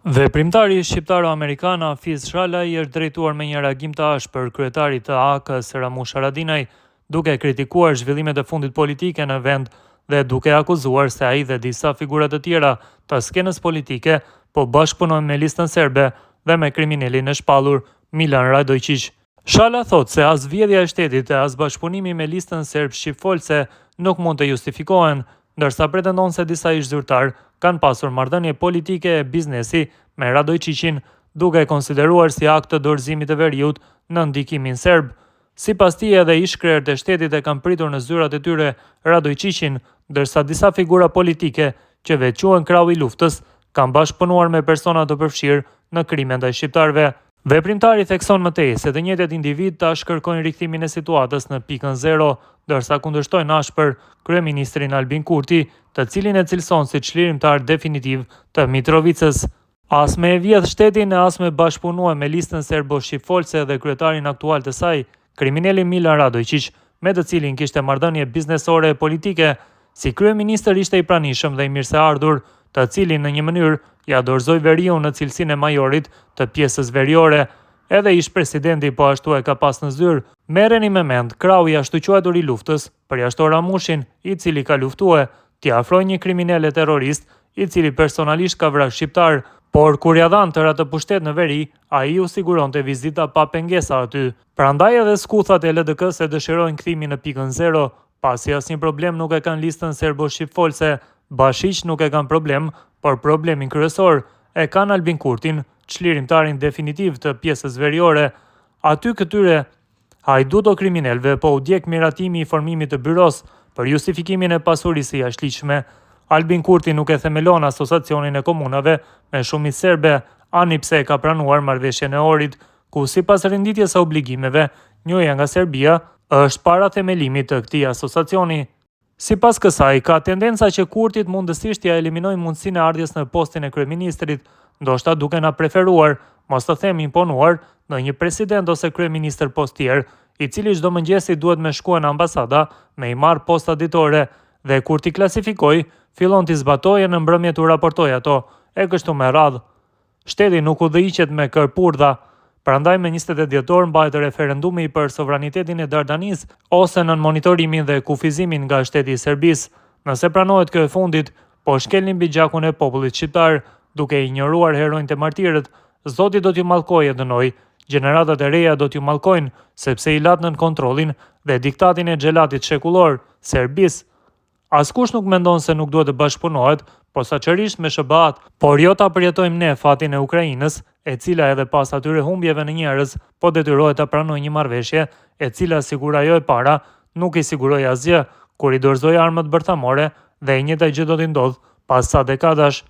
Veprimtari shqiptaro-amerikan Hafiz Shala i është drejtuar me një reagim të ashpër kryetarit të AAK-së Ramush Haradinaj, duke kritikuar zhvillimet e fundit politike në vend dhe duke akuzuar se ai dhe disa figura të tjera të skenës politike po bashkëpunojnë me Listën Serbe dhe me kriminelin e shpallur Milan Radoiçiq. Shala thotë se as vjedhja e shtetit e as bashkëpunimi me Listën Serbe shqipfolëse nuk mund të justifikohen, ndërsa pretendon se disa ish-zyrtarë kanë pasur marrëdhënie politike e biznesi me Radoiçiqin, duke e konsideruar si akt të dorëzimit të veriut në ndikimin serb. Sipas tij edhe ish-krerët e shtetit e kanë pritur në zyrat e tyre Radoiçiqin, ndërsa disa figura politike që vetëquhen krahu i luftës kanë bashkëpunuar me persona të përfshirë në krime ndaj shqiptarëve. Veprimtari thekson më tej se të njëjtët individë tash kërkojnë rikthimin e situatës në pikën zero, ndërsa kundërshtojnë ashpër kryeministrin Albin Kurti, të cilin e cilëson si çlirimtar definitiv të Mitrovicës. As me e vjedh shtetin e as me bashkëpunue me listën serbo-shqipfolëse dhe kryetarin aktual të saj, kriminelin Milan Radoiçiq, me të cilin kishte marrëdhënie biznesore e politike, si kryeministër ishte i pranishëm dhe i mirëseardhur, të cilin në një mënyrë ia dorëzoi veriun në cilësinë e majorit të pjesës veriore. Edhe ish-presidenti po ashtu e ka pas në zyrë. Merreni me mend, krahu i ashtuquajtur i luftës, përjashto Ramushin, i cili ka luftue, t'i afrojë një kriminel e terrorist, i cili personalisht ka vrarë shqiptarë, por kur ia dhanë tërë atë pushtet në veri, ai u siguronte vizita pa pengesa aty. Prandaj edhe skuthat e LDK-së e dëshirojnë kthimin në pikën zero, pasi asnjë problem nuk e kanë listën serbo-shqipfolëse, bash hiq nuk e kanë problem, por problemin kryesor e kanë Albin Kurtin, çlirimtarin definitiv të pjesës veriore. Aty këtyre hajduto-kriminelëve po u djeg miratimi i formimit të byrosë për justifikimin e pasurisë së jashtëligjshme. Albin Kurti nuk e themelon Asociacionin e Komunave me shumicë serbe, ani pse e ka pranuar Marrëveshjen e Ohrit, ku sipas renditjes së obligimeve, njohja nga Serbia është para themelimit të këtij asociacioni. Sipas kësaj, ka tendenca që Kurtit mundësisht t'ia eliminojë mundësinë e ardhjes në postin e kryeministrit, ndoshta duke na preferuar, mos të them imponuar, ndonjë president ose kryeministër postier, i cili çdo mëngjes i duhet me shkue në ambasada me i marrë postat ditore dhe kur t'i klasifikojë, fillon t'i zbatojë e në mbrëmje t'u raportojë ato, e kështu me radhë. Shteti nuk udhëhiqet me kërpurdha. Prandaj me 28 dhjetor mbahet referendumi për sovranitetin e Dardanisë ose nën monitorimin dhe kufizimin nga shteti i Serbisë. Nëse pranohet kjo e fundit, po shkelni mbi gjakun e popullit shqiptar, duke injoruar heronjtë e martirët, Zoti do t'ju mallkojë e dënojë, gjeneratat e reja do t'ju mallkojnë, sepse i latë nën kontrollin dhe diktatin e xhelatit shekullor, Serbisë. Askush nuk mendon se nuk duhet të bashkëpunohet, posaçërisht me SHBA-të, por jo ta përjetojmë ne fatin e Ukrainës, e cila edhe pas atyre humbjeve në njerëz, po detyrohet ta pranojë një marrëveshje, e cila sikur ajo e para, nuk i siguroi asgjë, kur i dorëzoi armët bërthamore dhe e njëjta gjë do t'i ndodhë pas ca dekadash.